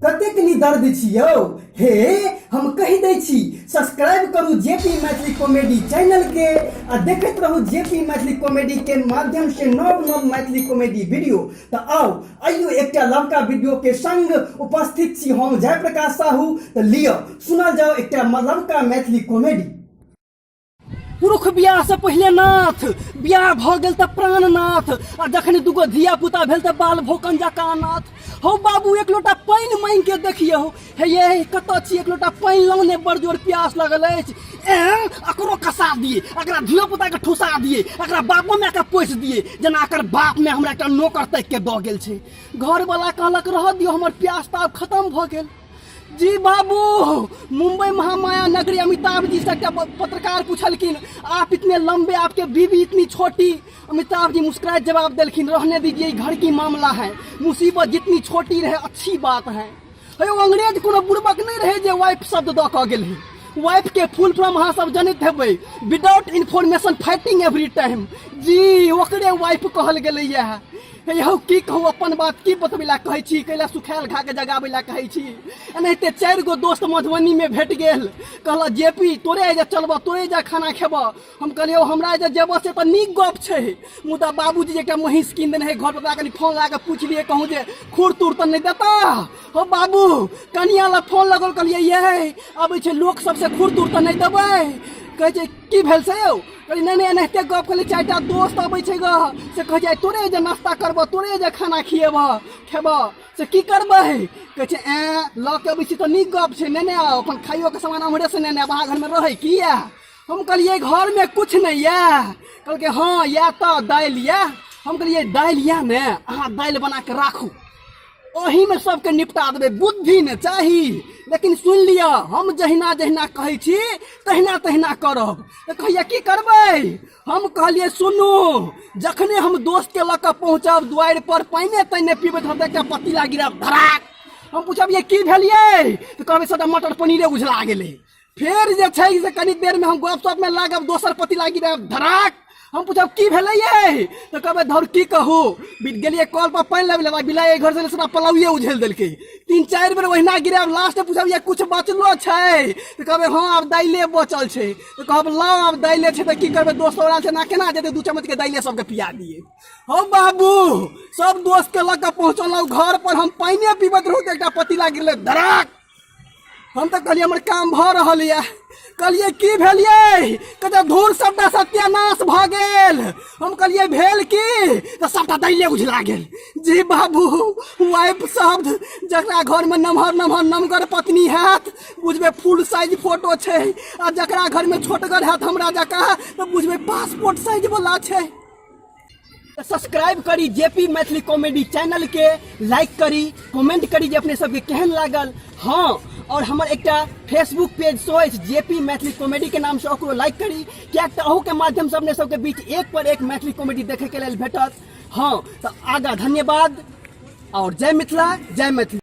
कतेक निदर्द छी यौ। हे, हम कहि दै छी, सब्सक्राइब करू जेपी मैथिली कॉमेडी चैनल के आ देखैत रहू जेपी मैथिली कॉमेडी के माध्यम से नव नव मैथिली कॉमेडी वीडियो। तऽ आउ, आइयो एकटा नवका वीडियो के संग उपस्थित छी हम जयप्रकाश साहू। तऽ लिअ, सुनल जाओ एकटा नवका मैथिली कॉमेडी। पुरुख बियाह से पहिले नाथ, बियाह भऽ गेल तऽ प्राणनाथ, आ जखन दूगो धिया पुता भेल तऽ बाल भोकन जकाँ नाथ। हौ बाबू, एक लोटा पानि मांगि के देखियौ। हे ये, कतऽ छी? एक लोटा पानि लाउ ने, बड़ जोर प्यास लगल अछि। एँ, एकरो कसा दिए, एकरा धियो पुता के ठुसा दिए, एकरा बापो माय के पोसि दिए, जेना एकर बाप माय हमरा एकटा नौकर ताकि के दऽ गेल छै। घरवला कहलक, रहऽ दियौ, हमर प्यास तऽ आब खतम भऽ गेल। जी बाबू, मुंबई महामाया नगरी अमिताभ जी से एकटा पत्रकार पूछलखिन, आप इतने लंबे, आपके बीवी इतनी छोटी। अमिताभ जी मुस्कुराइत जवाब देलखिन, रहने दीजिए, ई घर की मामला है, मुसीबत जितनी छोटी रहे अच्छी बात है। हे, अंग्रेज कोनो बुड़बक नहीं रहे जे वाइफ शब्द दऽ कऽ गेल। वाइफ के फुल फॉर्म अहाँ सब जनैत हेबै, without information fighting every time. जी, ओकरे वाइफ कहल गेलैया। हे यौ, की कहू, अपन बात की बतबै ला कहै छी, कैला सुखायल घा के जगाबै ला कहै छी। एनाहिते चारि गो दोस्त मधुबनी में भेट गेल। कहलक, जेपी, तोरे एजा चलबह, तोरे एजा खाना खेबह। हम कहलियै, हमरा एजा जेबह से तऽ नीक गप छै, मुदा बाबूजी एकटा महींस कीन देने है घर पर, कनि फोन लगा कऽ पूछि लियै कहूँ जे खुर तुर तऽ नहि देता। हो बाबू, कनिया लग फोन लगल, कहलियै, ये अबै छै लोक सबसे खुर तुर तऽ नहि देबै? कहै छै, की भेल से यौ? कहली, नहि नहि, एनाहिते गप। कहली, चारिटा दोस्त अबै छै ग, से कहै छै, तोरे जे नाश्ता करबह, तोरे जे खाना खिएबह खेबह, से की करबै? कहै छै, एँ, लऽ के अबै छी तऽ नीक गप छै, नेने आउ, अपन खाइयोके सामान हमरेसँ नेने आब, अहाँ घरमे रहै की यए? हम कहलियै, घरमे किछु नहि यए? कहलकै, हँ यए तऽ दालि यए। हम कहलियै, दालि यए ने, अहाँ दालि बना कऽ राखू, ओहीमे सबके निपटा देबै, बुद्धि ने चाही। लेकिन सुनि लिअ, हम जहिना जहिना कहै छी तहिना तहिना करब। तऽ कहैया, की करबै? हम कहलियै, सुनू, जखने हम दोस्तके लऽ कऽ पहुँचब दुआरि पर, पानिए तानिए पीबैत हम तऽ एकटा पतीला गिरब धराक। हम पूछब, ये की भेलियै? तऽ कहबै, सबटा मटर पनीरे उझला गेलै। फेर जे छै से कनी देरमे हम गप सपमे लागब, दोसर पतीला गिरायब धराक। हम पूछब, की भेलै ये? तऽ कहबै, धौर, की कहू, गेलियै कल पर पानि लाबि लेबा, बिलाइ एहि घर से सबटा पलाउए उझेल देलकै। तीन चारि बेर ओहिना गिरायब, लास्ट मे पूछब, ये कुछ बचलो छै? तऽ कहबै, हँ, आब दाइले बचल छै। तऽ कहब, लाउ, आब दाइले छै तऽ की करबै, दोस्त ओरा छै ना, केना जेतै, दू चम्मच के दाइले सबके पिया दियै। हौ बाबू, सब दोस्त के लऽ कऽ पहुँचलहुँ घर पर, हम पानिए पीबैत रहू तऽ एकटा पतीला गिरलै धराक। हम तऽ कहलियै, हमर काम भऽ रहल यऽ। कहलियै, की भेलियै? कहै, धूर, सबटा सत्यानाश भऽ गेल। हम कहलियै, भेल की? तऽ सबटा दैले उझला गेल। जी बाबू, वाइफ शब्द जकरा घरमे नमहर नमहर नमगर पत्नी हैत, बुझबै फुल साइज फोटो छै, आ जकरा घरमे छोटगर हैत हमरा जकाँ, तऽ बुझबै पासपोर्ट साइज वाला छै। सब्सक्राइब करी जेपी मैथिली कॉमेडी चैनल के, लाइक करी, कमेंट करी जे अपने सबके केहन लागल। हाँ, और हमर एकटा फेसबुक पेज सेहो अछि जेपी मैथिली कॉमेडी के नाम से, ओकरो लाइक करी, किएक तऽ अहू के माध्यम से अपने सबके बीच एक पर एक मैथिली कॉमेडी देखे के लेल भेटत। हाँ, तऽ आगा धन्यवाद और जय मिथिला, जय मैथिली।